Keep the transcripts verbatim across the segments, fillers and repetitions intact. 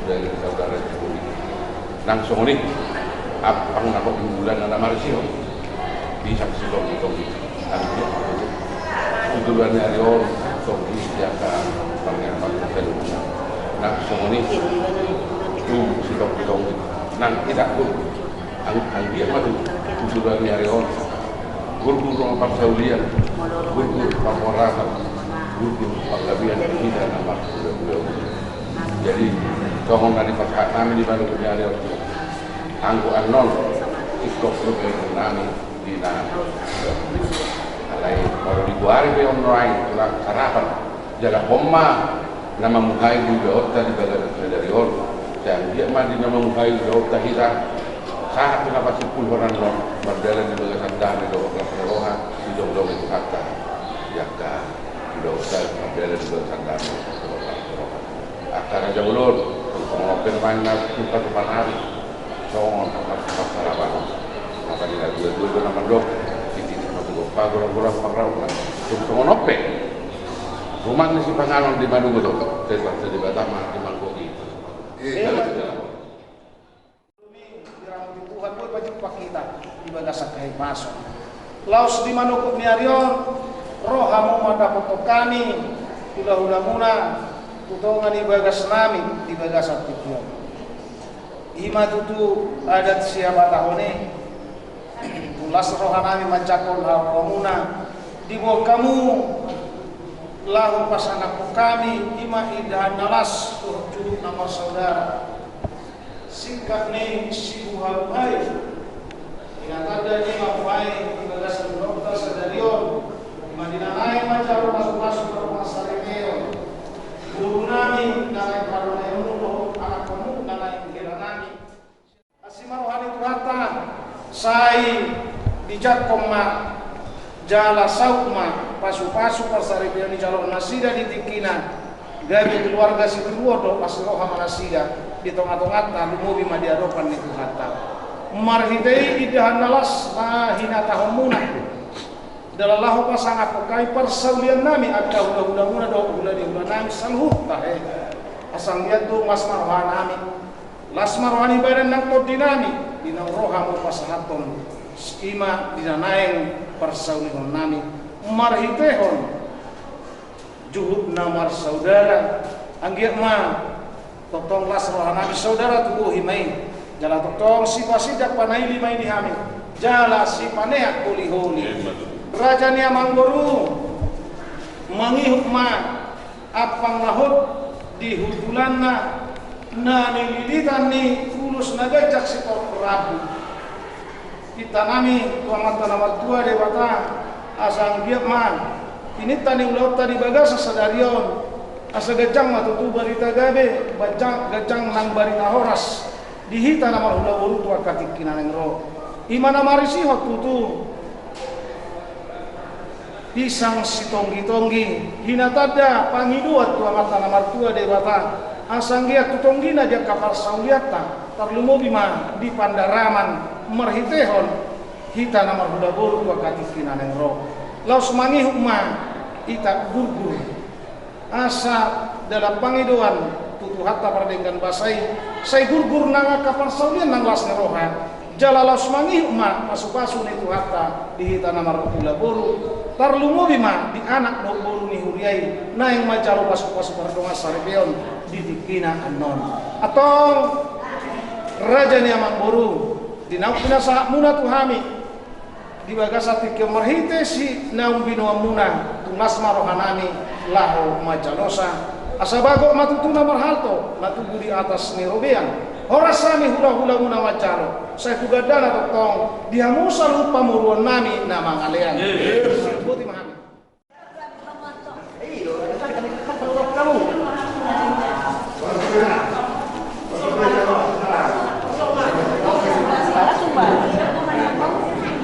Dari saudara Jokowi. Nang songon i, ampang na hot di bulan na marsihon. Di saksi tonggi-tonggi. Anggiat ma tutu. Di bulan ni ari on, tonggi siaka pangeran pangeran. Nang songon i, tu si tonggi-tonggi. Nang tidak pun. Ang-, anggiat ma tutu. Di bulan ni ari on. Gurgur ma parsaulian. Gurgur panghorasan. Gurgur panggabean. Tidak nama. Jadi, songon na dipasahat nami di baru ni ari on. Anggo annon, iskop lo pe nami di na. Alai, molo di buari pe on noai, tulang sarapan. Jala homma, na mamuhai di baonta di bagasan sadari on. Sai anggiat ma di na mamuhai di baonta hita. Sahat tu na pasimpulhon annon, mardalan di bagasan dame dohot las ni roha, di jongjong ni Tuhanta. Jaka. Tidak usah, tapi ada juga tandaan. Angka raja bolon, songon on pe main na tupa-tupa nari. Songon, apa, apa, sarapan. Apa ni, dua-dua, dua nama dok. Titi, satu, dua, empat, golang-golang, empat, rauh, lah. Songon on pe. Rumah ni si panganon di Manado tu. Saya tak jadi batama, di Mangkoki. Iya. Iya. Diramoti Tuhan, boi pajumpang hita di bagasan hahipason. Laos di manogop ni ari on, ro hamu mandapothon hami, hula-hulamuna, tu tonga ni bagas nami, di bagasan tingki on. I ma tutu adat sihabatahon i, tu las roha nami manjangkon haroramuna, diboan hamu laho pasangaphon hami, i ma indahan na las, dohot juhut na marsaudara. Singkat ni sibuhabuhai. Di na tanda ni mambuhai di bagasan ulaonta sadari on. Di na naeng manjalo pasu-pasu pardongansaripeon. Boru nami na naeng pardonganon dohot anakhonmu na naeng hela nami. Asi ma roha ni Tuhanta, sai dijangkon ma. Jala saut ma pasu-pasu parsaripeon dijalo nasida di tingkina, gabe keluarga sitiruon dohot las ni roha ma nasida di tonga-tonganta, lumobi ma di adopan ni Tuhanta. Marhite i indahan na las na hinatahonmuna. Jala laho pasangaphon hami parsaulian nami angka hula-hulamuna dohot hula ni hula nami saluhutna, he. Asa anggiat tung las ma roha nami. Las ma roha ni badan nang tondi nami, di naung ro hamu pasahathon, i ma di na naeng parsaulihon nami, marhitehon juhut na marsaudara, anggiat ma tongtong las roha nami saudara tu bohi ma i, jala tongtong sipasindak panaili ma i di hami, jala sipaneang holi-holi. Raja ni amangboru, mangihut ma ampang na hot di hundulanna na nililitan ni ulos na ganjang sitorop rambu. Pinta nami tu Amanta na martua Debata, asa anggiat ma tininta ni ulaonta di bagasan sadari on, asa ganjang ma tutu barita gabe, ganjang, ganjang nang barita horas. Di hita na marhula boru tu angka tingki na naeng ro. I ma na marisihon tutu pisang sitonggi-tonggi, hinatanda pangidoan tu Amanta na martua Debata, asa anggiat tu tonggina di angka parsaulianta, tarlumobi ma di pandaraman marhitehon hita na marhula boru tu angka tingki na naeng ro. Laos mangihut ma hita gurgur. Asa dalan pangidoan tu Tuhanta pardenggan basa i, sai gurgur nang angka parsaulian nang las ni roha, jala laos mangihut ma pasu-pasu ni Tuhanta di hita na marhula boru, tarlumobi ma di anak dohot boru ni huria i, naeng manjalo pasu-pasu pardongansaripeon di tingkina annon. Antong, raja ni amangboru, di naung pinasahatmuna tu hami, di bagasan tingki on marhite si naung binoanmuna, tung las ma roha nami laho manjalosa. Asa bagot ma tutu na marhalto na tubu di atas ni robean. Horas hami hula-hulamuna manjalo, sai tu gandana tongtong di hamu saluhut pamoruon nami na mangalean. Boti ma hami.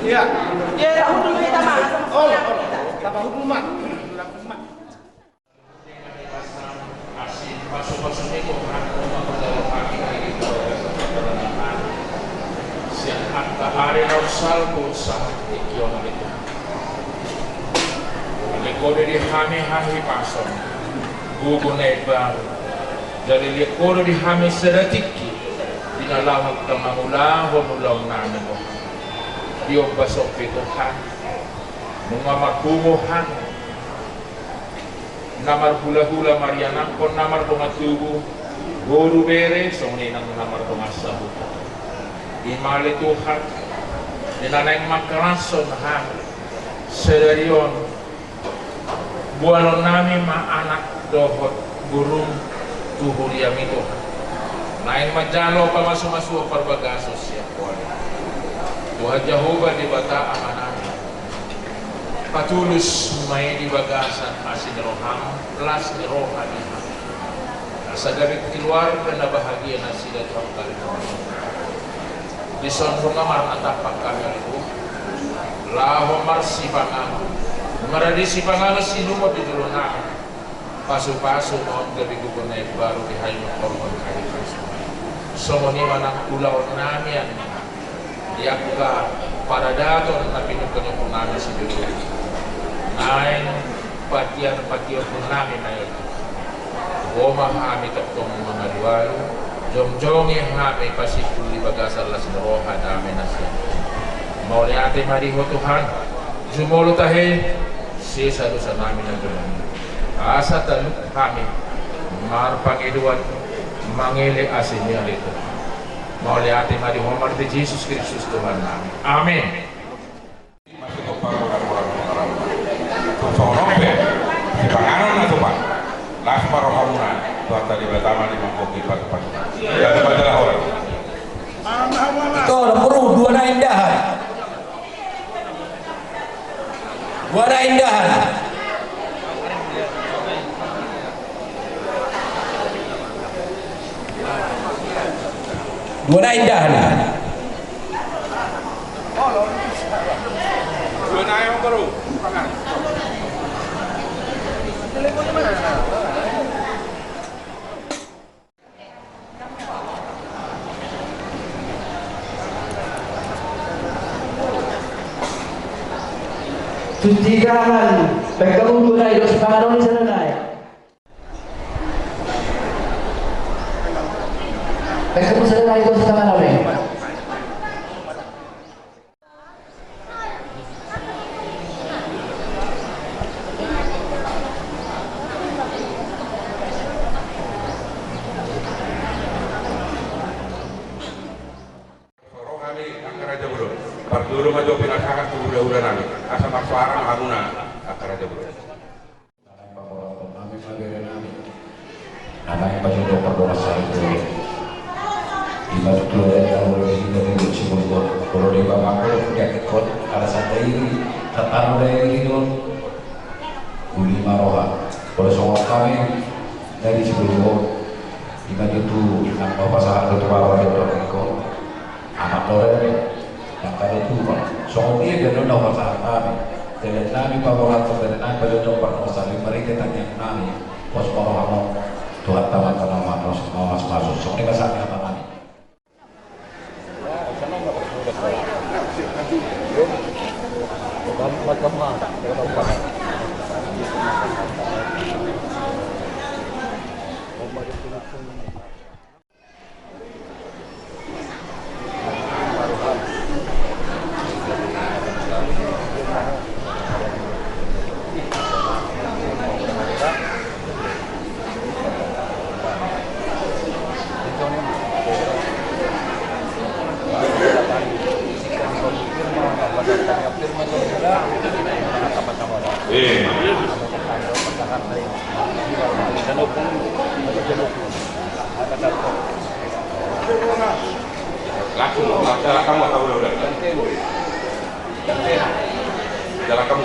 Iya. Iya, iya, hundul kita, Mas. Oh, oh. Tambah hundul, Mas. Asi pasu-pasu ni Tuhan, sian angka ari na salpu sahat tingki on. Alai kode di hami hahipason, gogo na imbaru, Jadi liat Ho do di hami sada tingki di na laho mangulahon ulaon nami, Tuhan. Diombas Ho pe, Tuhan, nunga marpungu hami, na marhulahula marianakhon na mardongan tubu, boru, bere, songon i nang na mardongan sahuta. I ma ale, Tuhan, di na naeng mangkalashon hami sadari on, boanon nami ma anak dohot borum tu huriaM i, Tuhan. Naeng manjalo pamasumasuon parbagason sian Ho ale. Tuhan Jahowa Debata Amanami, patulus ma i di bagasan asi ni rohaM, las ni roha di hami, asa gabe keluarga na bahagia nasida, Tuhan, kali. Dison nunga marnatampak hami ale, Tuhan, laho marsipanganon, maradi sipanganon sinumon di jolo nami. Pasupasu ma on gabe gogo na imbaru di hami, mangkorhon hami pasu. Songon i ma nang ulaon nami an di angka paradaton na pinungka ni ompu nami si Bego. Naeng patian patian ompu nami na i. Ho ma hami tongtong mangalualu, jongjongi hami pasimpul di bagasan las ni roha, dame na sian. Mauliate ma di Ho Tuhan, jumolo tahe sesa dosa nami na jolo i, asa talup hami marpangidoan mangele asi ni ale Tuhan. Mauliate ma di Ho marhite Jesus Kristus Tuhan nami. Amen. Masih kompak orang-orang. Tung songon on pe, sipanganon na tupa. Las ma rohamuna, Tuhanta Debata ma na manggohi pasupasu. Jadi majalah orang. Ito, nomor dua na indahan. Dua na indahan. Dua na indahan. Cuci tangan, pekka mundur nai, dos panganon di sana nai. Pekka mundur sana nai, dos panganon nai. Ro hami angka raja bolon. Parjolo ma jo pinasahat tu hulahula nami. Asa marsoara ma hamuna angka raja bolon. Nami ma bere nami. Nami ma jo dokter dokter saya itu. Ima tu keluarga yang boleh di sini, di sini boleh. Kalau di bapakku dia ikut ada santai ini. Tantangan dari ini dong. Uli ma roha. Kalau songon hami dari sebelum. Ima tutu nang pasahat tu bapak dokter ikut. Anak lore, nang kada tupa. Songon dia dia nona pasahat nami. Telen nami paborat, telen nami pajodoh, parnosa, lima rike tangiang nami. Pos ma rohamon, Tuhan taman tanaman, mamas mamas. Songon dia kasar ni apa nami. Eh. Langsung, langsung, langsung, udah, udah. Udah, langsung.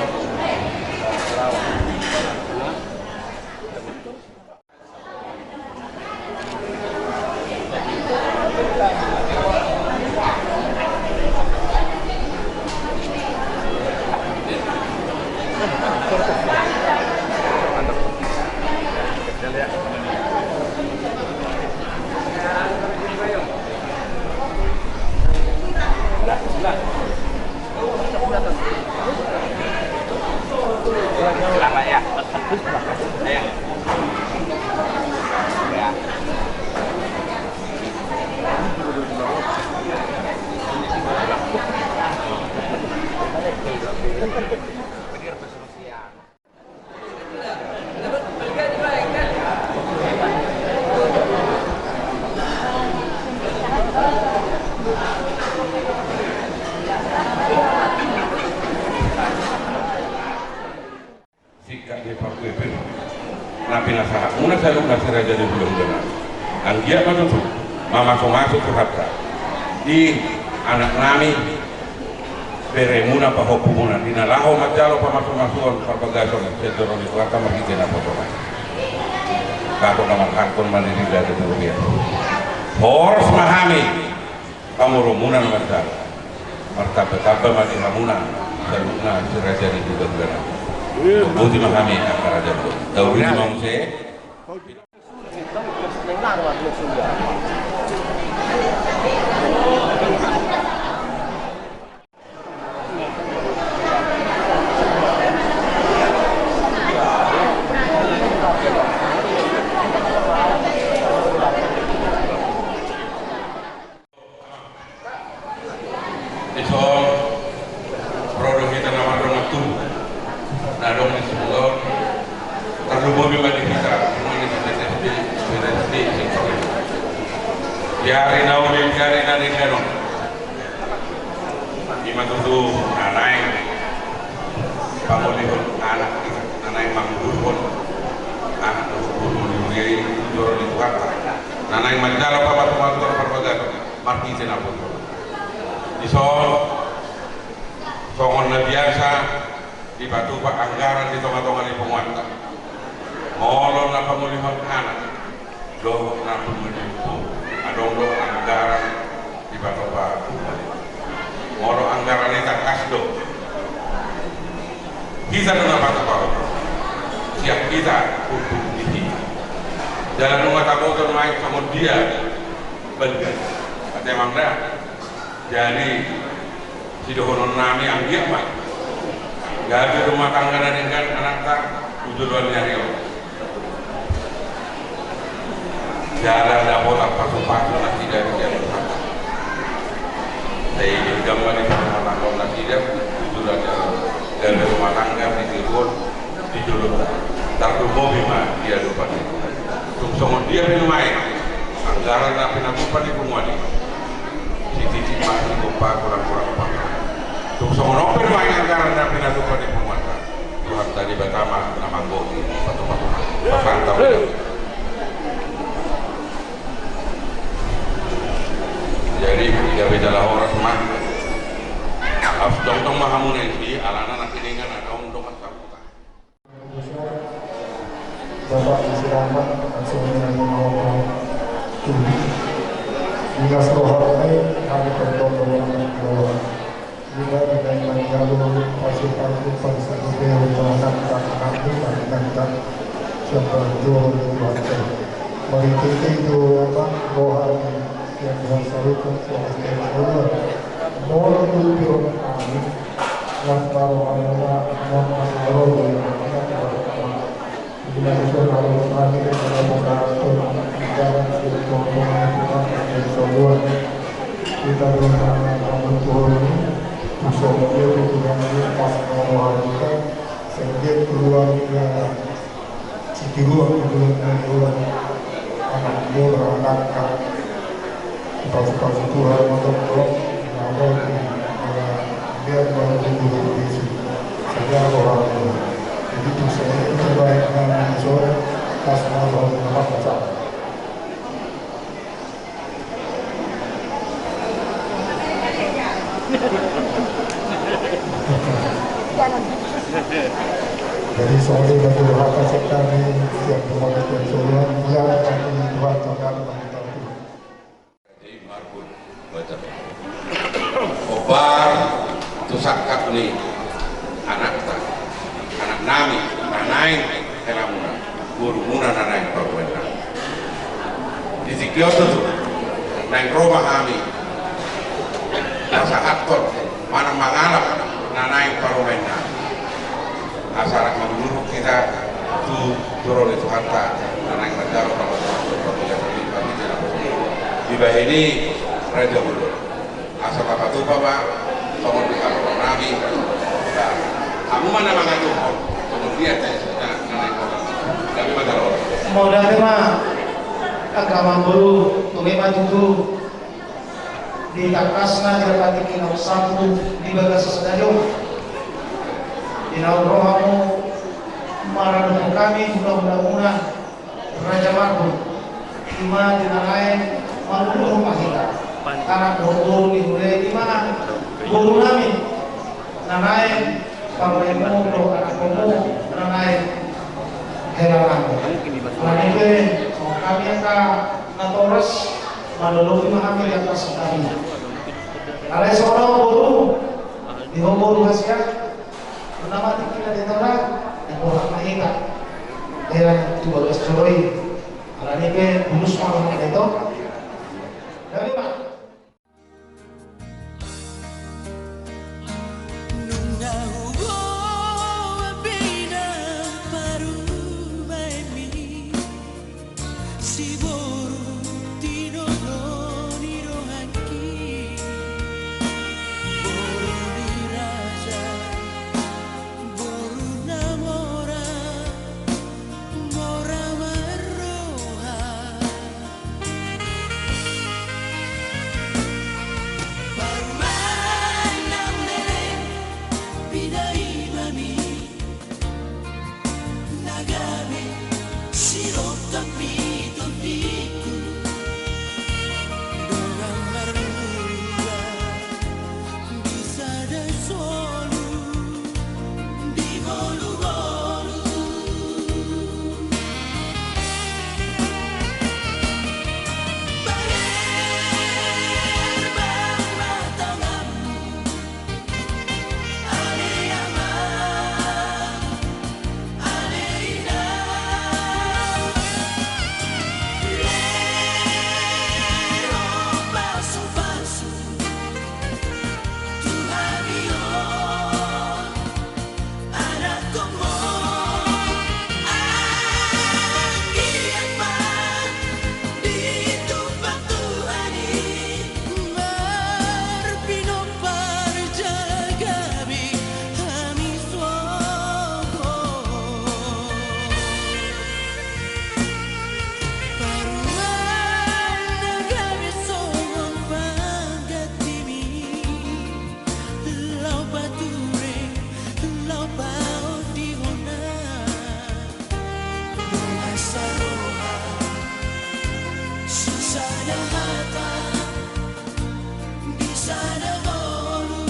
Saluhutna si raja ni hulahula nami. Anggiat ma tutu mamasumasu Tuhanta di anak nami, beremuna, pahompumuna, di na laho manjalo pamasumasuon parbagason sian joro ni Tuhanta marhite naposo nami. Dapot na marhangkon ma di raja ni huria. Horas ma hami pamurumuna na marjalo. Martambatamba ma di hamuna saluhutna si raja ni hulahula nami. Boti ma hami angka raja muna. Taulidi ma muse. Dison, ro do hita na mardongan tubu na adong di Sumbawa. Tarlumobi ma di hita na di P T S B, P T S B Singkawin. Di ari na uli, di ari na denggan on, i ma tutu na naeng pamulihon anak, na naeng manguhurhon anak na umur di huria i tu joro ni Tuhanta, na naeng manjalo pamasumasuon parbagason marhite naposo. Dison, songon na biasa, dipatupa anggaran di tongatonga ni punguanta. Molo na pamulihon anak dohot na pamulihon boru, adong do anggaran dipatupa punguan i. Molo anggaran i tangkas do, hita do na patupahon, sian hita, unduk di hita. Jala nunga taboto nuaeng songon dia balga. Ate amang da. Jadi, sidohonon nami, anggiat ma gabe rumah tangga na denggan anakta tu joloan ni ari on. Jala dapotan pasupasu nasida di joloan. Sai denggan ma di rumah tangga nasida tu joloan ni ari on. Gabe rumah tangga di joloan. Di jolo, tarlumobi ma di adopan ni Tuhan. Tung songon dia pe nuaeng anggaran na pinatupa ni punguan i, sititi ma sigompa, kurang-kurang pangka. Tung songon on pe nuaeng anggaran na pinatupa ni punguanta, Tuhanta Debata ma na manggohi patupatupa. Pasahat ma. Jadi, gabe jala horas ma. Laos tongtong ma hamu na disi, alana nangkiningan adong dongan sahuta. Bapak Isi Rahmat, langsung dengan mau tuh. Dinas rohani, kami berdoa bahwa juga dengan menjalu pasukan pasukan untuk anak dan anak dan siapa jual itu. Mari kita itu apa, rohani yang dihasilkan suatu yang Allah. Moro tu pion kami, yang baru Allah, yang baru Allah. Kita belum pernah membantu ini, masuk dia di bidang ini, pas mau kita, sehingga keluarga, setiap keluarga, anak muda, anak, anak. Pasu-pasu Tuhan mantap, bro. Nah, bro, ini, eh, biar baru dulu di sini. Saya orang tua. Jadi, itu saya itu baik dengan sore, pas mau baru nampak macam. Jadi, sore bagi apa sekali, siap rumah kita semua, biar kami Tuhan Tuhan. Jadi marbun, baca. Obar tu sangkap ni anakta, anak nami, na naeng helamuna, borumuna na naeng parumaennami. Di tingki on tutu, naeng ro ma hami pasahathon manang mangalap na naeng parumaennami. Asa rap manguhurhon hita tu joro ni Tuhanta, na naeng manjalo pamasumasuon parbagason i marhite naposo. Dibahen i raja muna. Asa tapatupa ma songon ni harapan nami. Hamu ma na mangaturhon songon dia tesna na naeng ro. Gabe ma jala horas. Mauliate ma angka amangboru, tu ma tutu. Di tangkasna di rapat i na sahat tu di bagasan sadari on, di naung ro hamu maradophon hami hula-hulamuna, Raja Margo, ima di na naeng manguluhon ma hita. Anak boru ni hule ima boru nami na naeng parumaenmu dohot anakkonmu na naeng hela nami. Alani i pe hami angka natoras mandoloi ma hami di angka sangkami. Alai songon boru di ho boru hasian. Nama tingki na di tona, na boha ma hita. Hela tu bagas joro i. Alani i pe bulus ma roha na di tona. Gabe ma. Nunga huboan pe inang parumaenmi. Siboru tinodo ni rohangki, boru ni raja, boru na mora, mora marroha. Parumaen na leleng, pinaimami. Na gabe sirongkap ni tondingku, dongan marmula di sada solu, di ngolungolu. Bahen ma tanganmu. Ale amang, ale inang, lehon pasupasu tu hami on. Anakkonmu, anggiat ma ditumpang Tuhan i. Marpinompar jagabe hami sogot. Parumaen na gabe songon panggantimi. Laho pature, laho paodihon na. Dongan saroha, sisada hata, di sada ngolu.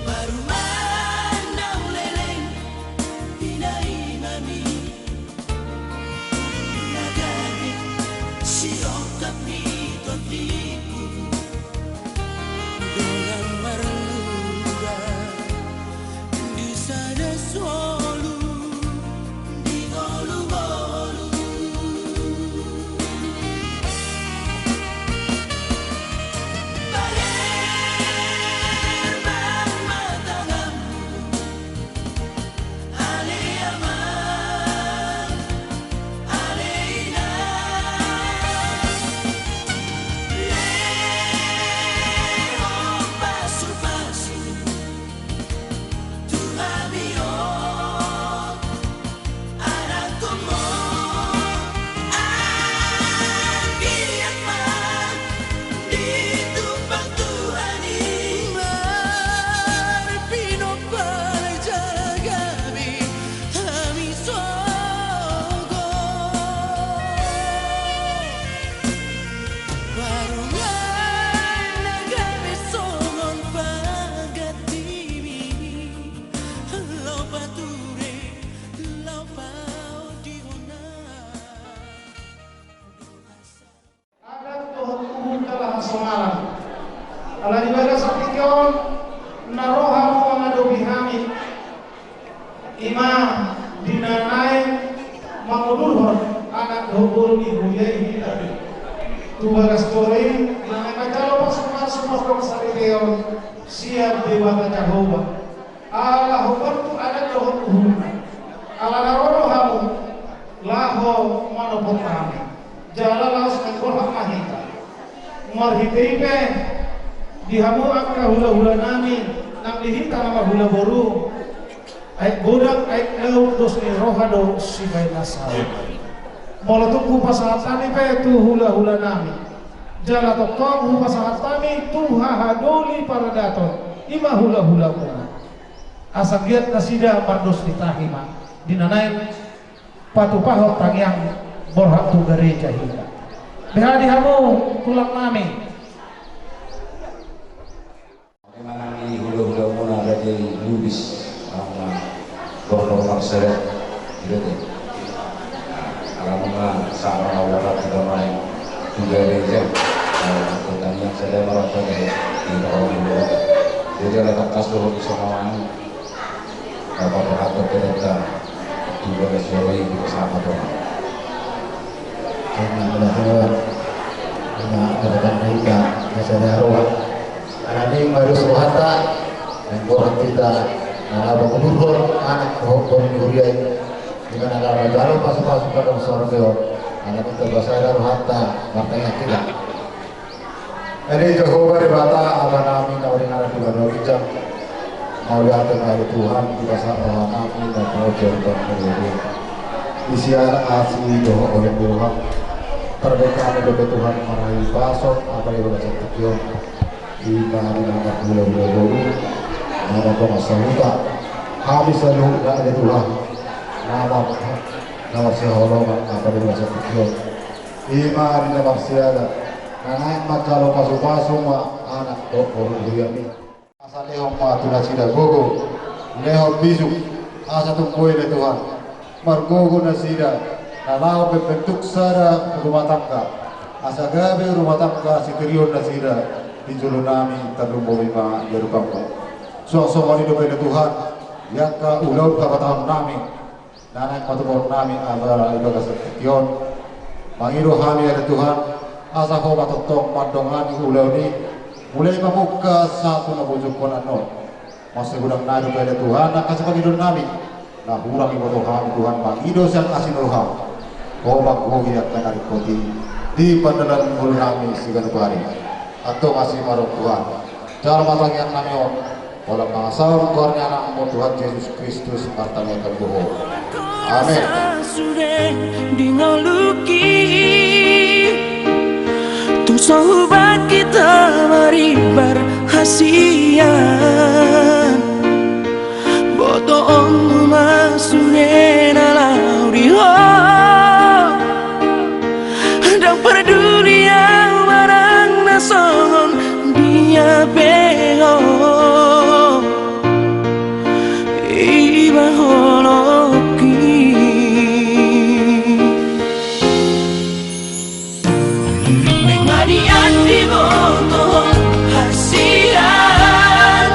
Parumaen na leleng, pinaimami. Na gabe sirongkap ni tondingku, dongan marmula di sada solu, di ngolungolu. Bahen ma tanganmu. Ale amang, ale inang, lehon pasupasu tu hami on. Anakkonmu, anggiat ma ditumpang Tuhan i. Marpinompar jagabe hami sogot. Parumaen na gabe songon panggantimi. Laho pature, laho paodihon na. Adat dohot uhum na laho songaran. Ala di bagasan tingki on na roha mangadopi hami. Ima di na Turhon anak dohot boru ni huria i hita tu bagas joro i, na naeng manjalo pasupasu martonga saripeon sian Debata Jahowa. Ala hombar tu adat dohot uhum. Ala na ro do hamu laho manopot hami, jala laos mangkorhon ma hita. Marhite i pe di hamu angka hulahulanami nang di hita na marhula boru, aek godang aek laut dos ni roha do sibaen na saut. Molo tung hupasahat hami pe tu hulahulanami, jala tongtong hupasahat hami tu hahadoli paradaton, i ma hulahulamuna. Asa giat nasida mardos ni tahi ma di na naeng patupahon tangiang borhat tu gareja hita. Beha di hamu tulangnami. Manang i hulahulamuna Raja i Lubis, manang Bornor Marsada, gitu deh. Ala nunga sara na uarat tu damai tu gareja. Pertanian sada marasa deh di orang dulu. Jadi ala tangkas dohot di songawangan. Apa berhak berkata tu bagas joro i di pesawat orang. Karena berhak na katakan kita, ya, saya roha. Ala ni i ma dos rohanta, naeng borhat hita, na laho mangudurhon anak dohot boru ni huria i. Di na laho manjalo pasupasu partonga saripeon, ala ni i ma dos rohanta, martangiang hita. Ale Jahowa Debata Amanami na huringaran di banua ginjang, mauliate ma ale Tuhan, di bagasan rohanami na pinojar Tuhan. Di siala asi dohot olim ni roham, tarbahen hami dope Tuhan marhahipason, apala di bagasan tingki on. Ima di na marhulahula boru, na martonga sahuta. Hami saluhutna ale Tuhan, na mar-, na marsihaholongan, apala di bagasan tingki on. Ima di na marsiala, na naeng manjalo pasupasu ma anak dohot boru ni huriami. Asa lehon ma tu nasida gogo, lehon bisuk, asa tung boi ale Tuhan margogo nasida, na laho mambentuk sada rumah tangga, asa gabe rumah tangga sitirion nasida di jolonami, tarlumobi ma di adopanmu. Suang songon i dope ale Tuhan, di angka ulaon habatahonnami, na naeng patupaonnami apala di bagasan tingki on. Mangido hami ale Tuhan, asa Ho ma tongtong mandongani ulaon i, mulai mamungka sahat tu na bujungkon annon. Mansai godang nai dope ale Tuhan angka sipangidoonnami, na hurang diboto hami Tuhan mangido sian asi ni roham. Ho manggohi angka na ringkot i di pardalanan ngolunami siganup ari. Antong asi ma roham Tuhan, jalo ma tangiangnami on. Holan mangasahon goar ni Anakmu Tuhan Jesus Kristus martangiang hami tu Ho. Amen. Sude di ngolungki, tung so hubahen hita marimbar hasian. Botoonmu ma sude na laho di Ho. Ndang parduli ahu manang na songon dia pe ho, i ma holongki. Mangaliat diboto hasian.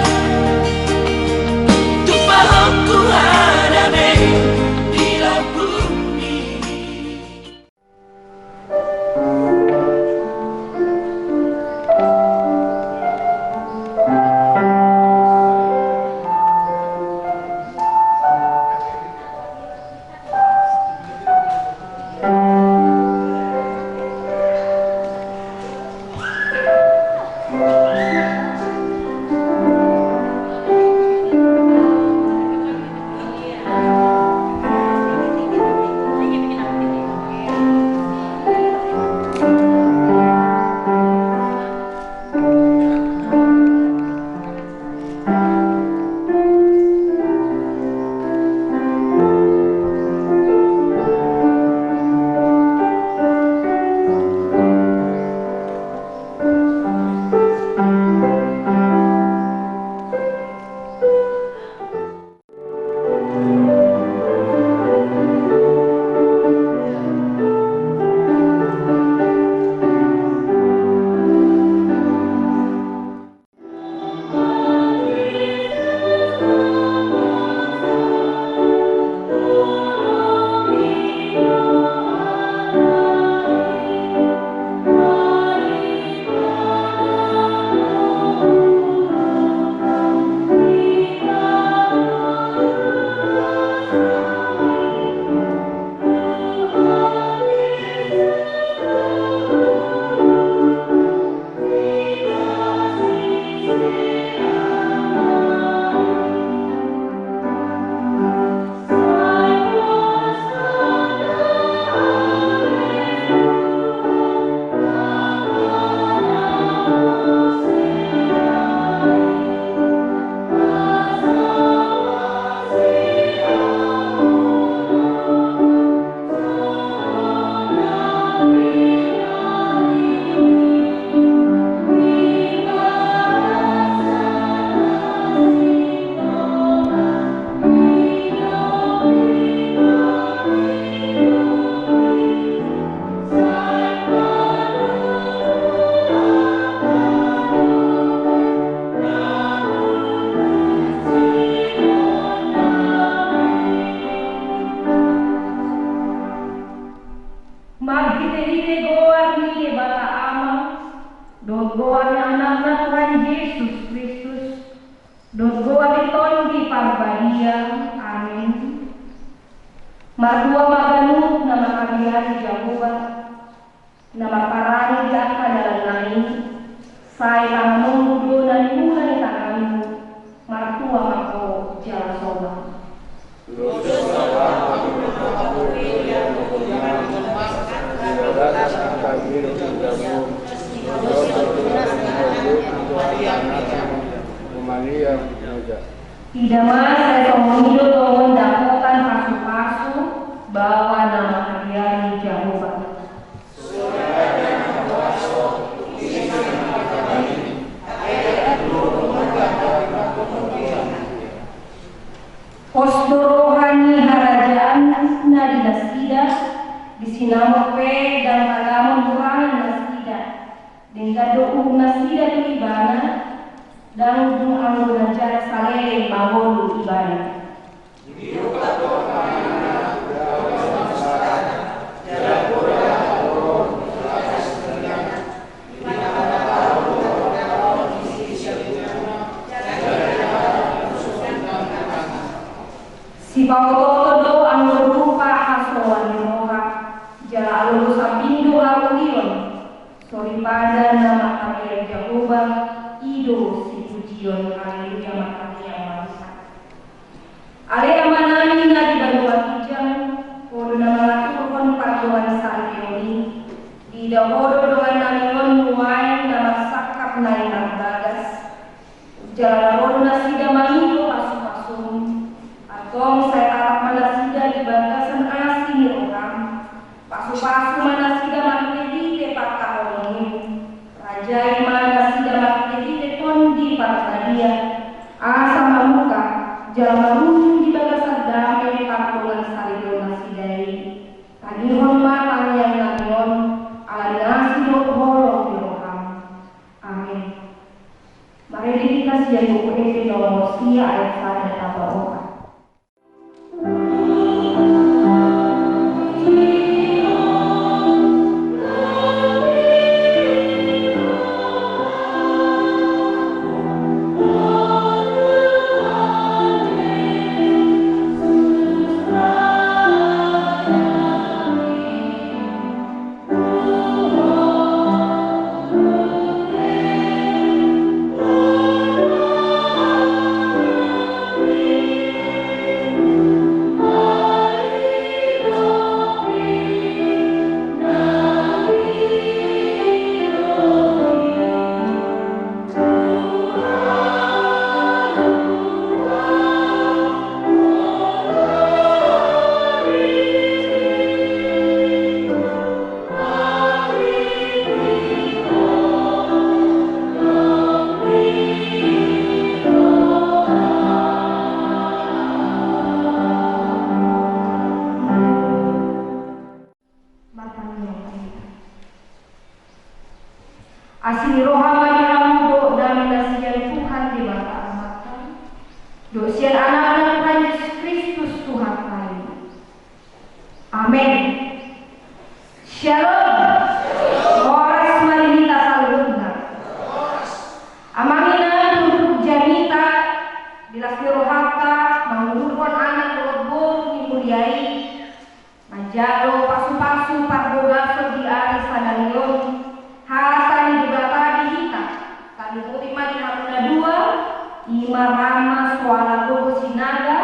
Marhitehite goar ni Debata Ama, dohot goar ni Anakna Tuhan Jesus Kristus, dohot goar ni Tondi Parbadia. Amin. Martua ma ganup na mangkabiari Jahowa, na marparange di angka dalanna i, sai tanganonmu do na niula ni tanganmu. Martua ma ho jala somal. Ida ma sai songon i do tongon dapotan pasupasu baoa na mangkabiari Jahowa. Pos do roha ni harajaanna di nasida, di sinamot pe ndang tagamon hurangan nasida, denggan do uhum nasida tu Ibana, ndang dung anggo na jala saleleng mangolu Ibana. Sipaoto-oto do anggo rupa hasoloan ni roha, jala alolo sambing do harohion. Soripada na mangkabiari Jahowa, i do sipujion. Haleluya, martangiang ma hita. Ale Amanami na di banua ginjang, Ho do na mangaturhon pardongansaripeon i, diida Ho do dongannami on nuaeng na marsangkap naeng marbagas. Jala na ro do nasida mangido pasupasum, antong sai tatap ma nasida di bagasan asi ni roham. Pasupasu ma nasida marhitehite pangkaholongim. Rajai ma nasida marhitehite Tondi Parbadia, asa mamungka jala marujung di bagasan dame pardongansaripeon nasida i. Tangihon ma tangiangnami on, ala ni asi dohot holong ni roham. Amin. Marende hita sian Buku Ende nomor sia ayat sada sahat tu opat. Martangiang ma hita. Asi ni roha ma di hamu dohot dame na sian Tuhan Debata Amanta, dohot sian Anakna Tuhan Jesus Kristus Tuhanta i. Amen. Shalom. Horas ma di hita saluhutna. Amang inang, turpuk jamita, di las ni rohanta, mangurupi anak dohot boru ni huria i, manjalo pasupasu parbagason di ari sadari on. Hata ni Debata di hita, talumobi ma di hamu na dua, i ma ra ma so ala gogo sinaga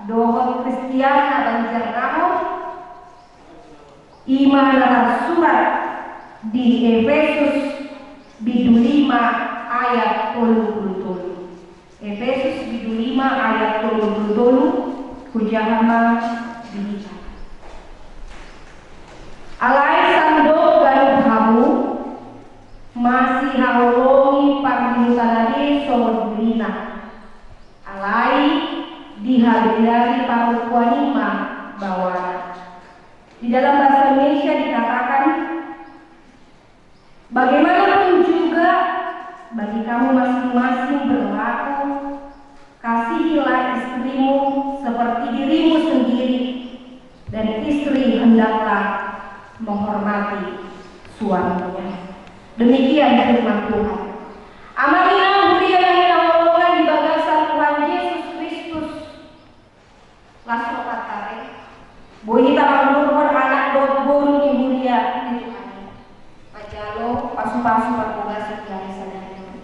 dohot Kristian na Banjarnahor, i ma na tarsurat di Epesus bindu lima ayat tolu pulu tolu. Epesus bindu lima ayat tolu pulu tolu, hujaha ma di hita. Alai sandok ganup hamu masihaholongi pardihuta na be songon diriNa. Alai dihabiari parompuan i ma baoana. Di dalam bahasa Indonesia dikatakan, bagaimanapun juga, bagi kamu masing-masing berlaku, kasihilah istrimu seperti dirimu sendiri, dan istri hendaklah menghormati suaminya. Demikian firman Tuhan. Amang inang huria na hinaholongan di bagasan Tuhan Jesus Kristus. Las ro patare, boi hita mangurupi anak dohot boru ni huria ni Tuhan i. Manjalo pasupasu parbagason di ari sadari on.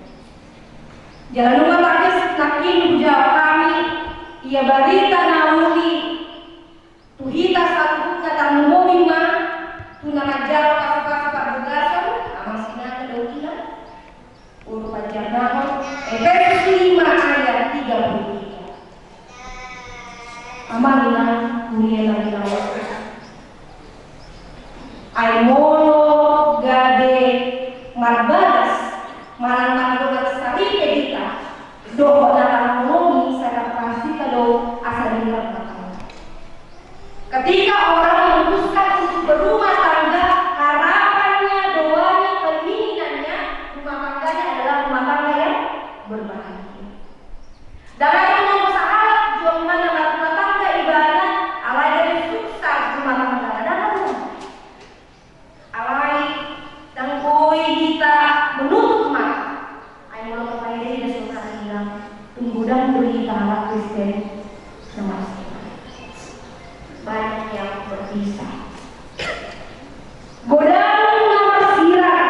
Jala nunga tangkas nangkin hujawab hami, ia barita na uli tu hita saluhutna tarlumobi ma tu na manjalo pasupasu parbagason, amang sinanga do ina. Boru panjamaon, Efesus lima ayat tiga puluh tiga. Amang inang huria na hinaholongan. Ai molo gabe marbagas manang mandongan saripe hita dohot na tarholongi, sai tarpahas hita do asa denggan ma. Ketika orang memutuskan untuk berumah tangga, harapannya, doanya, keinginannya, rumah tangganya adalah rumah tangga yang berbahagia. Dang adong na sahalak jolma na marrumah tangga ibana alai gabe sukses rumah tanggana, dang adong. Alai dang boi hita menutup mata. Ai molo tapaidai, songon na hudok, tung godang do hita halak Kristen na marsirat. Banyak yang berpisah. Godang na marsirat.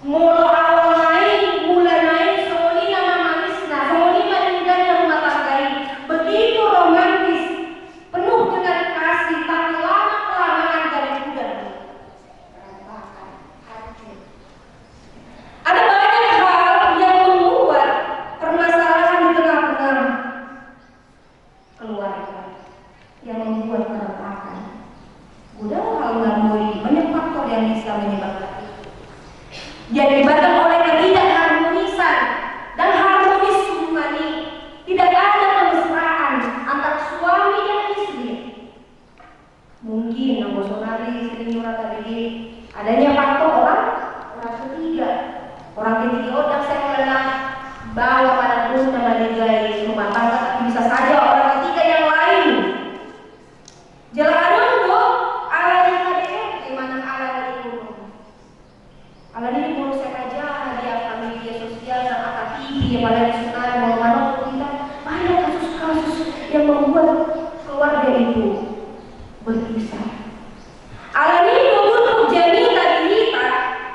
Molo awal na i, mula na i, songon i nama manisna, songon i ma dengganna rumah tangga i. Begitu romantis, penuh dengan kasih, tapi lama-kelamaan gabe pudar. Berantakan, hancur. Ada banyak hal yang membuat permasalahan di tengah-tengah keluarga, yang membuat keretakan. Godang hal na boi, banyak faktor yang bisa menyebabkan itu. Diakibatkan oleh ketidakharmonisan dan harmonis hubungan ini. Tidak ada kemesraan antara suami dan istri. Mungkin anggo sonari sering jumpa tadi adanya faktor orang, orang ketiga. Orang ketiga, oh, dang sai molo na baoa manang boru na malegai rumah tangga, tapi bisa saja orang ketiga yang lain. Jala adong do alani K D R T manang alani ekonomi. Alani i molo sai tajaha di angka media sosial nang angka T V, apalagi sonari molo manonton hita, banyak kasus-kasus yang membuat keluarga itu berpisah. Alani i do turpuk jamita di hita,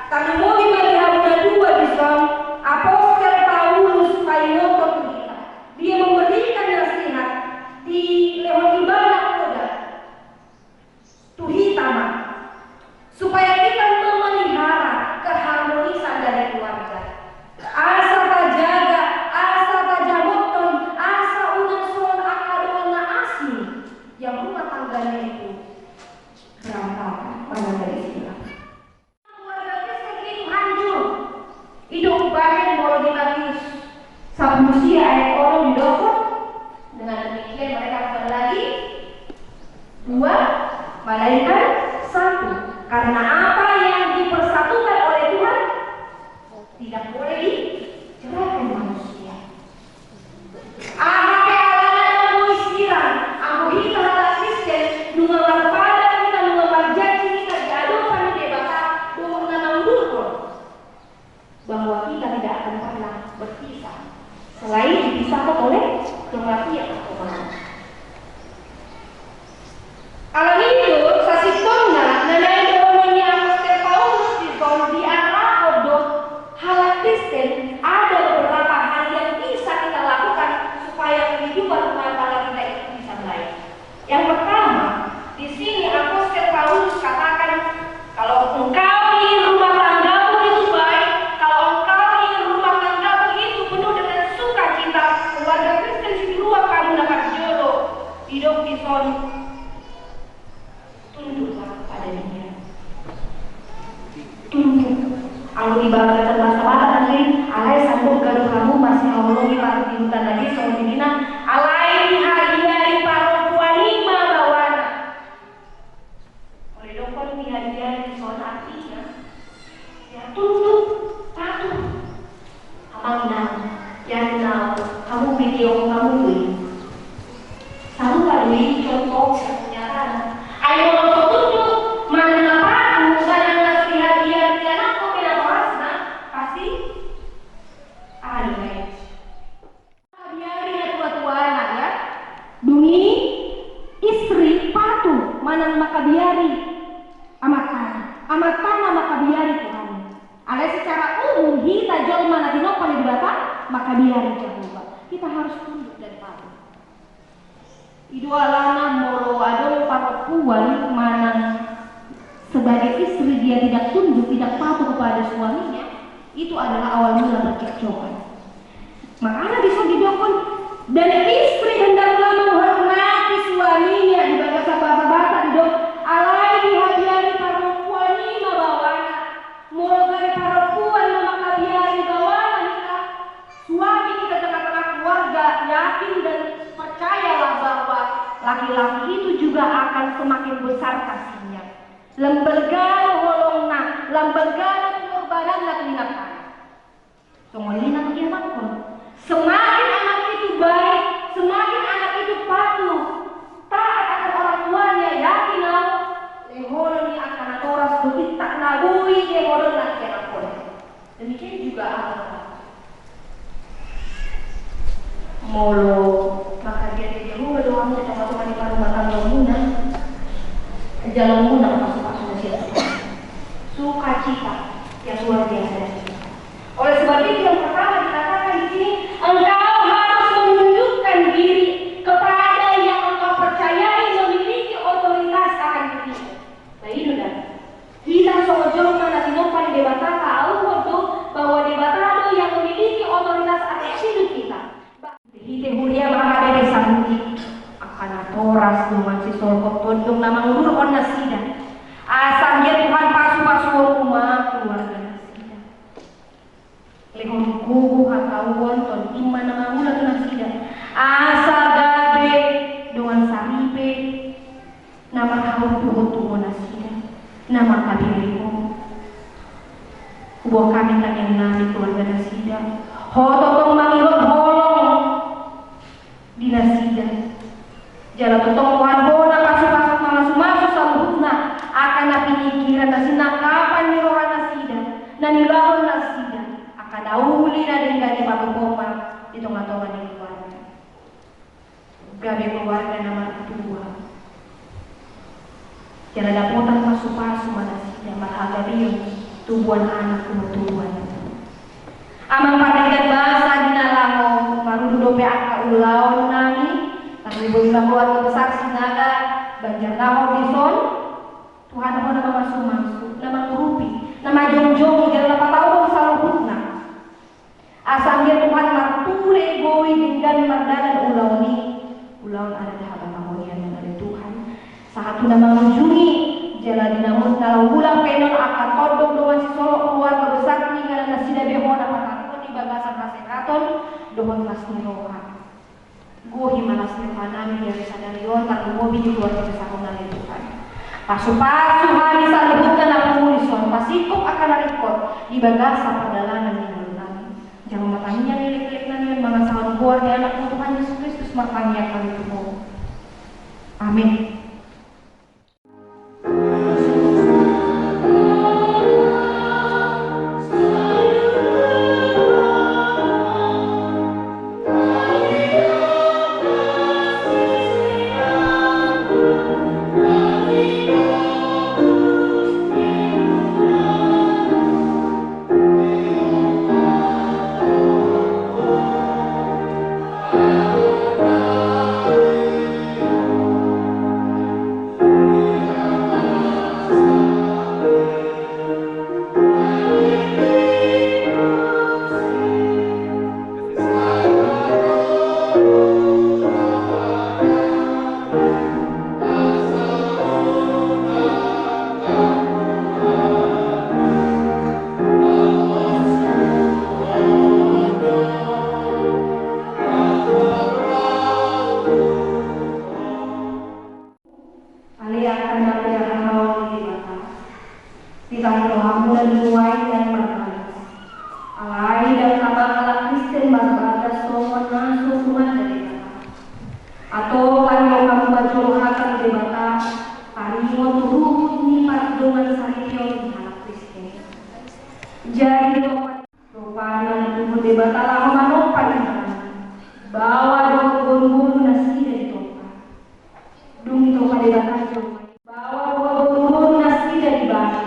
tarlumobi ma di hamu na dua dison, Apostel Paulus paingothon tu hita. Dia memberikan nasihat, dilehon ibana poda tu hita ma, supaya kita memelihara keharmonisan dari keluarga. Asa tajaga, asa tajamothon, asa unang songon angka dongan na asing yang rumah tangganya itu berantakan, manang gabe sirang. Keluarga Kristen itu hancur. I do umbahen molo di Matius sampulu sia ayat onom didok, dengan demikian mereka bukan lagi dua, melainkan satu. Karena apa yang dipersatukan oleh Tuhan tidak boleh diceraikan manusia. Aha pe alana na boi sirang, anggo hita halak Kristen, nunga marpadan hita, nunga marjanji hita di adopan ni Debata, dohot na mangudurhon bahwa kita tidak akan pernah berpisah selain dipisahkan oleh kematian atau maut. Alani i do, sasintongna, na naeng dohonon ni Apostel Paulus dison, diarahon do halak Kristen, ada beberapa hal yang bisa kita lakukan supaya kehidupan rumah tangga kita itu bisa baik. Yang pertama, di sini Apostel Paulus katakan, kalau engkau ingin rumah tanggamu itu baik, kalau engkau ingin rumah tanggamu itu penuh dengan sukacita, keluarga Kristen sinuruan hamu na parjolo, didok dison, tunduklah pada Dia. Tunduk. Anggo di bagasan bahasa Batak mungkin, alai sandok ganup hamu masihaholongi partingkian na songon i, alai dihadiari parompuan i ma baoana. Molo didokhon dihadiari, songon artina ya tunduk, patuh. Amang inang, ya na hamu video hamu i. Sarupa do i contoh yang nyata. Ai molo so tunduk, Diari Jahowa, kita harus tunduk dan patuh. I do alana molo adong parompuan manang sebagai istri dia tidak tunduk, tidak patuh kepada suaminya, itu adalah awal mula percekcokan. Makana dison didokkon, dan istri hendaklah menghormati suaminya, di bagasan bahasa Batak didok, alai dihabiari parompuan i ma bawana. Molo gabe parompuan na manghabiari bawana hita, suami kita, tengah-tengah keluarga, yakin dan percayalah bahwa laki-laki itu juga akan semakin besar kasihnya. Lam balga do holongna, lam balga do pengorbananna tu inantana. Songon i nang dihatahon. Semakin anak itu baik, semakin anak itu patuh, taat akan orang tuanya, yakin au, lehonon i angka natoras do intak na boi dihaholongi na dianakkonta. Demikian juga anak-anak. Molo manghabiari Jahowa do hamu di tonga-tonga ni parrumatanggaonmuna, jaloonmuna ma pasupasu na sian Tuhan. Sukacita yang luar biasa dari Tuhan. Oleh sebab itu, yang pertama dikatakan di sini, engkau harus menundukkan diri kepada yang engkau percayai memiliki otoritas akan dirimu. Bahen do da. Hita songon jolma na tinompa ni Debata, tahu do bahwa Debata do yang memiliki otoritas atas hidup kita. Hita huria, manghabiari sahali, angka natoras dongan sisolhot tondong na mangudurhon nasida. Asa anggiat Tuhan pasupasuonmu ma keluarga nasida. Lehon gogo, hatauon, tondinma na mangula tu nasida. Asa gabe dongan saripe na marhaurip dohot tu ho nasida, na manghabiari ho. Huboan hami tangiang nami keluarga nasida. Ho tongtong mangihut holong di nasida. Jala tongtong Tuhan, ho na pasupasu, mamasumasu saluhutna angka na pingkiran, na sinangkapan ni roha nasida, na niulahon nasida, angka na uli na denggan dipatupa di tonga-tonga ni keluarga. Gabe keluarga na martua. Jala dapotan pasupasu ma nasida, marhagabeon, tubuan anak dohot tubuan. Amang pardenggan basa, di na laho marudur dope angka ulaon nami, tarlumobi ma keluarga besar Sinaga Banjarnahor dison. Tuhan, ho na mamasumasu, na mangurupi, na manjongjongi, jala na patauhon saluhutna. Asa anggiat Tuhan marpudi boi denggan mardalan ulaon i, ulaon adat habatahon i, Tuhan. Sahat tu na mangujungi, jala di na mula, na laho mulak pe annon, angka tondong dongan sisolhot, keluarga besar tu inganan nasida be ho na patarihon di bagasan hasehatan dohot las ni roha. Gohi ma las ni roha nami di ari sadari on, tarlumobi di keluarga besar on, ale Tuhan. Pasupasu hami saluhutna na pungu dison, pasingkop angka na ringkot di bagasan pardalanan ni ngolu nami. Jalo ma tangiang ni leklek nami on mangasahon goar ni Anakmu Tuhan Jesus Kristus, martangiang hami tu Ho. Amin. Ale angka na pinahahaon ni Debata, ditangi rohamuna di nuaeng nang marbagas. Alai ndang tama halak Kristen marbagas songon na so tumanda Debata. Antong taringot hamu ma jolo hata ni Debata, taringot ruhut ni pardongan saripeon ni halak Kristen. Jadi, Rupani na dituhor Debata laho manompa di ibana, baoa do boru-boru nasida ditompa. Dung ditompa Debata jolma i, baoa do boru-boru nasida di ibana.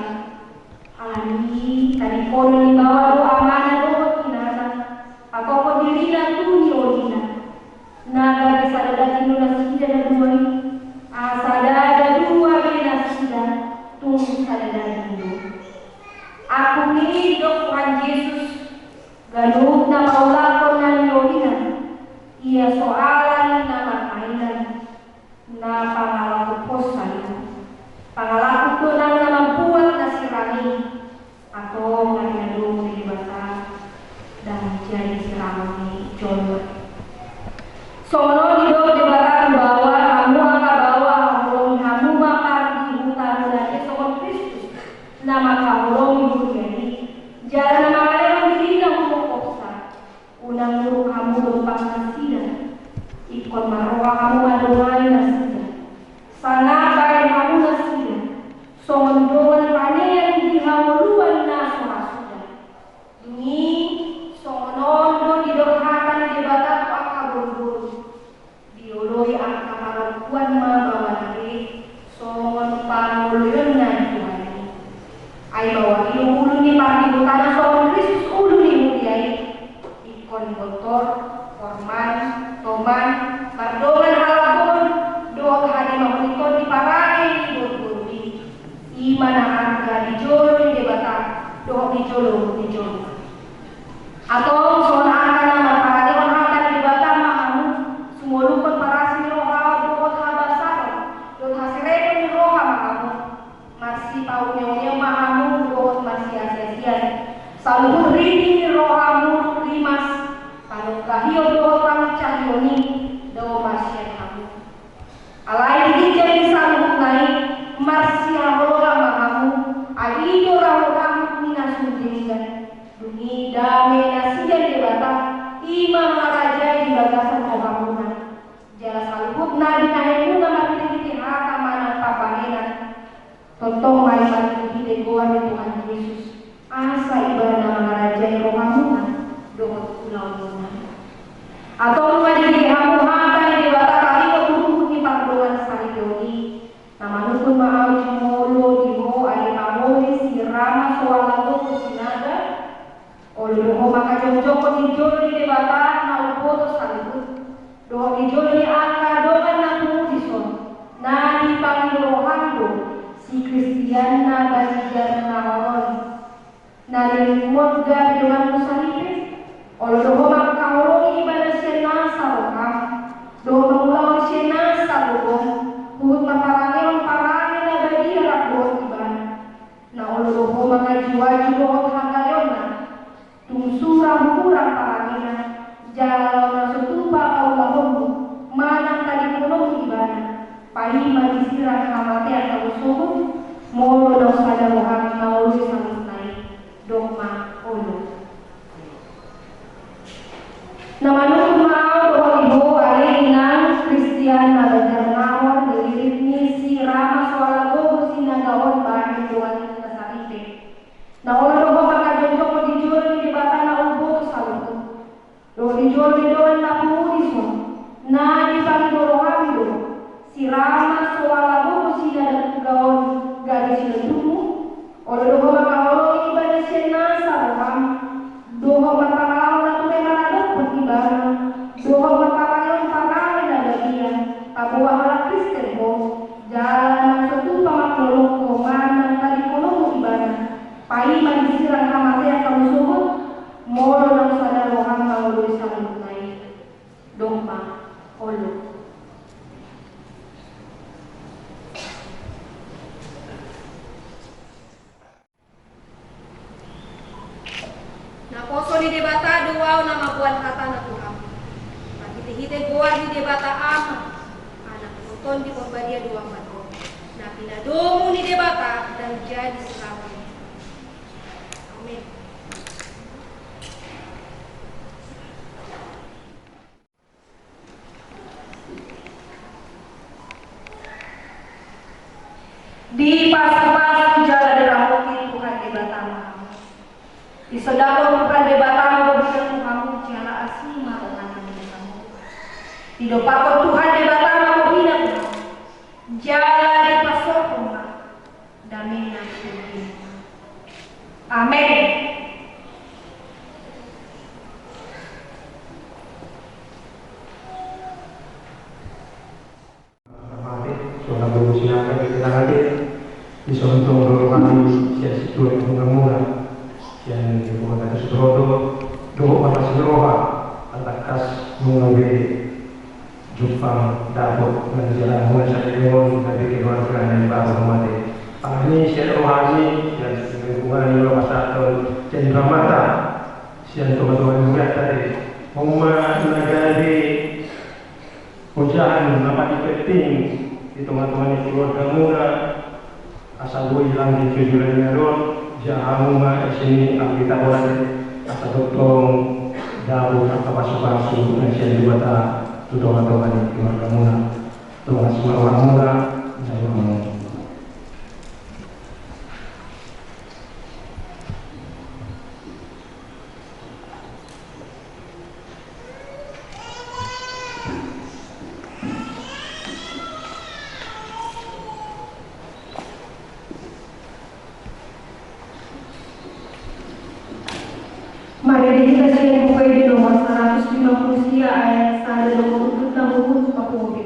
Na mangkaholongi huria i, jala na mangalehon dirina huboan hosa, unang muruk hamu dompak nasida. Ingkon marroha hamu mandongani nasida. Sanga baen hamu nasida songon dongan panean di hangoluan na so ra suda. Dung i, songon on do didok hata ni Debata tu angka boruboru: Dioloi angka parompuan ma baoa na be songon pangoloionna di Tuhan i. Ai baoa i do ulu ni parnidotana songon Kristus ulu ni huria i. Ingkon bontor, horman, toman, mardongan halangkohon dohot hadimahon i, ingkon diparade di boruboru i. I ma na arga di jolo ni Debata dohot di jolo ni jolma. Antong songon angka na marparange hata ni Debata ma hamu, sumolukhon parasi ni roha dohot habasaron dohot haserepon ni roha ma hamu. Marsipauneuneon ma hamu dohot marsiasiasian. Saluhut ridi ni roha muruk rimas, panungkahion dohot pangincahion i, dao ma sian hamu. Alai di ginjang ni saluhutna i, marsihaholongan ma hamu, ai i do rahut-rahut ni na sun denggan. Dung i dame na sian Debata, i ma mangarajai di bagasan rohamuna. Jala saluhutna binahenmuna marhitehite hata manang pambahenan, tongtong ma i marhitehite goar ni Tuhan Jesus, asa ibana mangarajai rohamuna dohot ulaonmuna. Antong nunga dibege hamu hata ni Debata taringot tu ruhut ni pardongansaripeon i, na manungkun ma ahu jumolo di ho ale pangoli si Rama Soalagogo Sinaga. Olo do ho mangajongjongkon di jolo ni Debata na umboto saluhut, dohot di jolo ni angka dongan na pungu dison, na dipangido roham do si Kristian na Banjarnahor on, na ringmot gabe donganmu saripe. Olo do ho mangkaholongi ibana sian nasa roham, dohot mangulahon sian nasa gogom, huhut marparangehon parange na badia rap dohot ibana. Na olo do ho mangajuaju dohot hagaleonna, tung sura hurang parangena, jala laho na so tupa paulahonmu manang tadingkononmu ibana, paima disirang hamatean hamu sogot. Molo naung sada roham na olo i saluhutna i, dok ma olo. Na manungkun ma ahu dohot di ho ale inang Kristian na Banjarnahor, di lirik ni si Rama Soalagogo Sinaga on bahen dongan na saripe. Na olo do ho mangajongjongkon di jolo ni Debata na umboto saluhut, dohot di jolo ni dongan na pungu dison, na dipangido roham do si Rama Soalagogo Sinaga on gabe sinondukmu. Olo do ho mangkaholongi ibana sian nasa roham, dohot marpangalahon na ture maradophon ibana, dohot marparangehon parange na badia paboa halak Kristen ho, jala naung so tupa mangoloi ho manang tadingkononmu ibana, paima disirang hamatean hamu sogot. Molo naung sada roham na olo i saluhutna i, dok ma olo. Naposo ni Debata do ahu na mamboan hatana tu hamu, marhitehite goar ni Debata Ama, Anak dohot Tondi Porbadia do ambaton, na pinadomu ni Debata ndang jadi siranon. Amen. Dipasupasu jala diramoti Tuhan Debata ma hamu. Disondangkon Tuhan Debata ma bohina tu hamu jala asi ma rohana tu hamu. Didompakkon Tuhan Debata ma bohina tu hamu jala dipasaorhon ma damena tu hamu. Amen. Mate, soal aku silakan kita hadir. Di songon tong rohani sian situan muna-muna, sian lingkungan kata sutrodo, dohot mata si roha, antakas nunga be jumpang dapot nang jalan muna saripeon, gabe keluarga na baru mate. Pangani sian rohani, sian lingkungan ni roha saton, sian ramata, sian tonga-tonga ni muriata de. Homa na gabe ojahan na paling penting di tonga-tonga ni keluarga muna, Asa boi langit tu joloan ni ari on, jalo hamu ma isi ni Alkitab on, asa tongtong dapot angka pasupasu na sian Debata tu tongatonga ni keluargamuna. Tuhan asi ma rohamuna, jalo hamu. Marende hita sian Buku Ende nomor saratus lima pulu sia ayat sada dohot unduk na huhut papungu.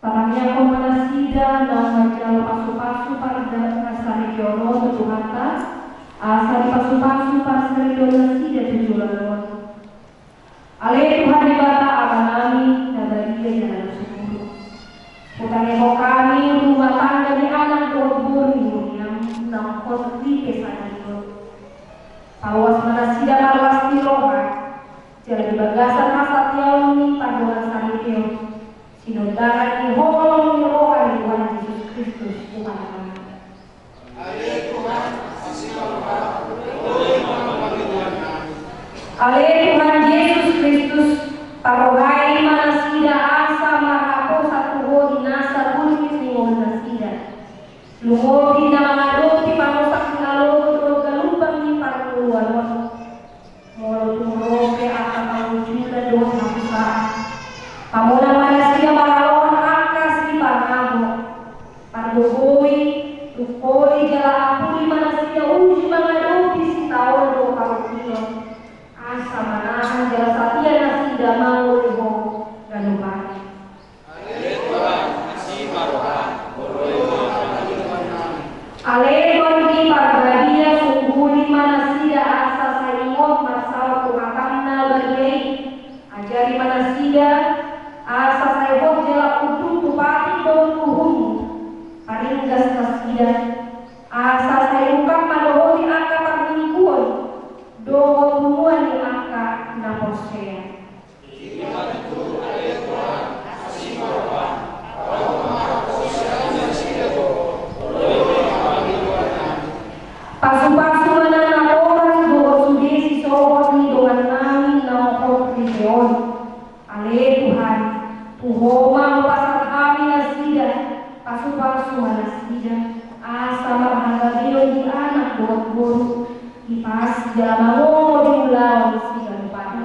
Patangiangkon ma nasida naung manjalo pasupasu pardalan na saripeon on tu Tuhanta, asa dipasupasu parsaripeon nasida tu joloan on. Ale Tuhan Debata Amanami na badia jala na sumurung, hutangihon hami rumah tangga ni anak dohot boru ni huriam naung hot di pesan i on. Paluas ma nasida marlas ni roha, jala di bagasan hasatiaon ni pardongansaripeon, sinondangan ni holong ni roha ni Tuhan Jesus Kristus Tuhannami. Ale Tuhan Jesus Kristus, parrohai ma nasida asa marhaposan tu Ho di nasa gulmit ni ngolunasida. Lumobi na mangadopi pamosak ni alogo dohot galumbang ni parngoluon on. Molo tung ro pe angka pangunjunan dohot hasusaan, pamonang ma nasida maralohon angka sipangamo. Pargogoi, tungkoli jala ampuli ma nasida uju mangadopi sitaonon dohot parungkilon. Asa manahan jala satia nasida mangolu Ho ganup ari. Ale Tondi Parbadia, sungguli ma nasida asa sai ingot marsaor tu hatam na badia i. Ajari ma nasida asa sai hot jala unduk tu patik dohot uhum. Paringgas nasida asa sai ungkap mandohoti angka parlingkuon dohot punguan ni angka na porsea. Pasupasu ma nang natoras dohot sude sisohot ni dongannami naung hot di pe on. Ale Tuhan, tu Ho ma hupasahat hami nasida, pasupasu ma nasida, asa marhagabeon di anak dohot boru, di pas jala mangomo di ulaon siganup ari.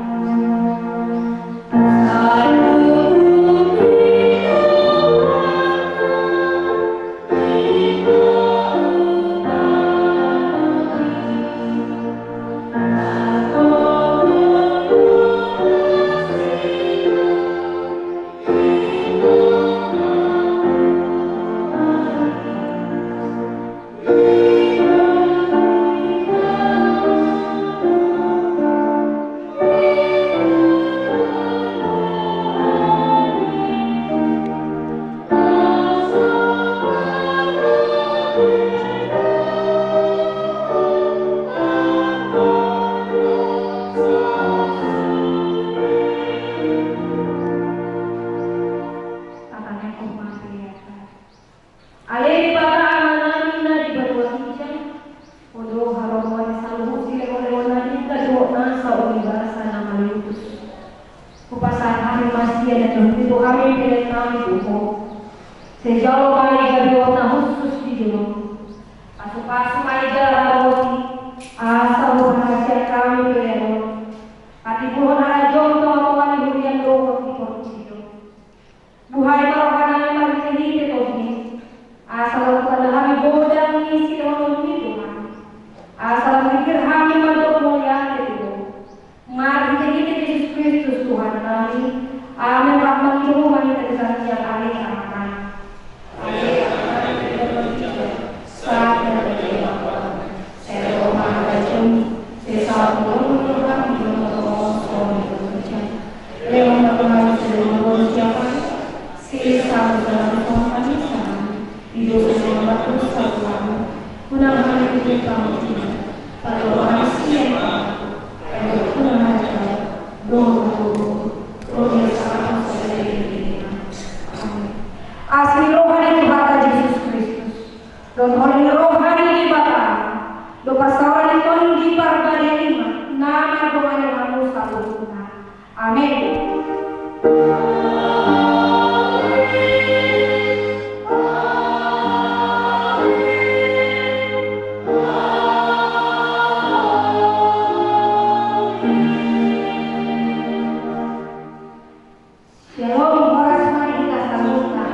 Hami pelean nami tu Ho. Sai jalo ma i gabe on na hushus di jolo. Pasupasu ma i jala radosi, asa huparhaseang hami pelean on. Patimbulhon harajaon tu tongatonga ni huria dohot di portibi on. Buhai ma roha nami marhitehite Tondi. Asa lam tanda hami godang ni silehononmi Tuhan. Asa lam hita hami mandok mauliate tu Ho. Marhitehite Jesus Kristus Tuhan nami. Amen. Rahmat ni Tuhan ma hita di santiang ale Amen. Asi ni roha ni Tuhanta Jesus Kristus, dohot holong ni roha ni Debata, dohot parsaoran ni Tondi Parbadia i ma na mandongani hamu saluhutna. Amen. Shalom, horas ma di hita saluhutna.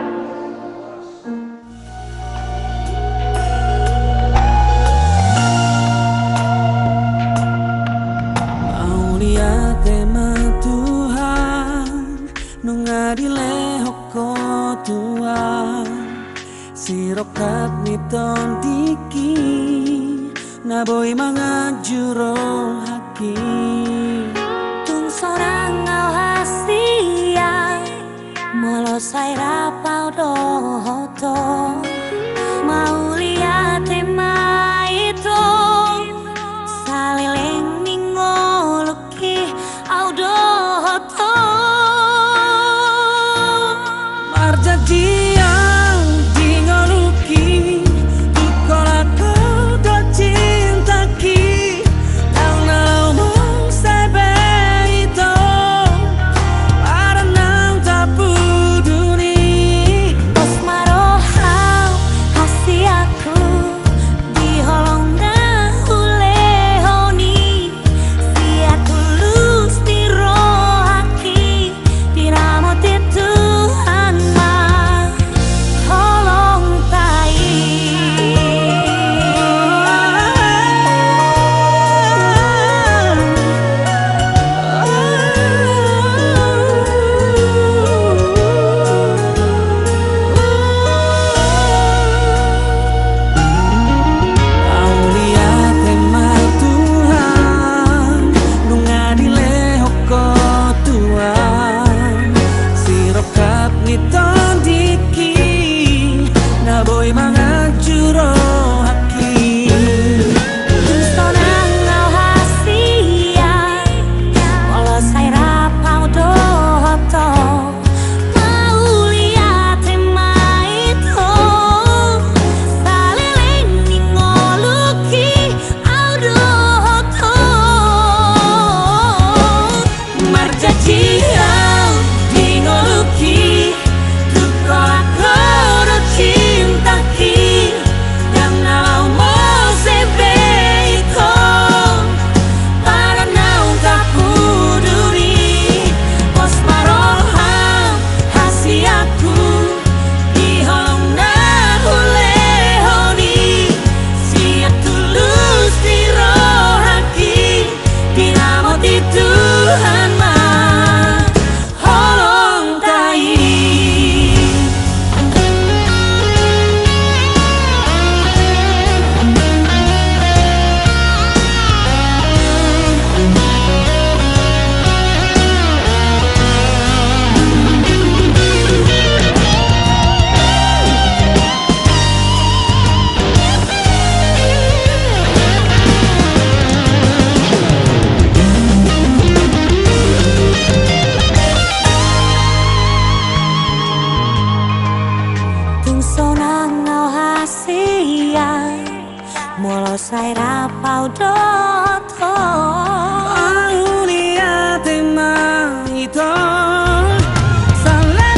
Mauliate ma Tuhan, nunga dilehon Ho Tuhan sirongkap ni tondingki na boi manganju rohangki. Tung sonang au hasian, molo sai rap au dohot Ho. Mauliate ma i Ho, saleleng ni ngolungki au dohot Ho. Marjanji au di ngolungki, tung holan Ho do cintangki. Ndang na laho muse be i Ho, ndang na tapudun i. Pos ma roham hasianku, di holong na hulehon i. Sian tulus ni rohangki, diramoti Tuhan ma holongta i. Mauliate ma Tuhan, nunga dilehon Ho Tuhan sirongkap ni tondingki na boi manganju rohangki. Tung sonang au hasian, molo sai rap au dohot Ho. Mauliate ma i Ho, saleleng ni ngolungki au dohot Ho. Marjanji au di ngolungki, tung holan Ho do cintangki. Ndang na laho muse be i Ho, ndang na tapudun i. Pos ma roham hasianku, di holong na hulehon i. Sian tulus ni rohangki, diramoti Tuhan ma holongta i. Tung sonang au hasian, molo sai rap au dohot Ho. Mauliate ma i Ho, saleleng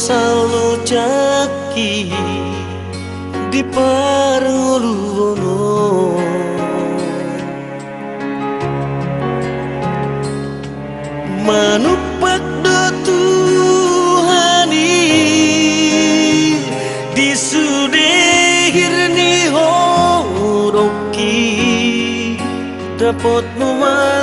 Salpu jangki di parngoluon on. Manumpak do Tuhan i di sude hir ni holongki. Dapotmu ma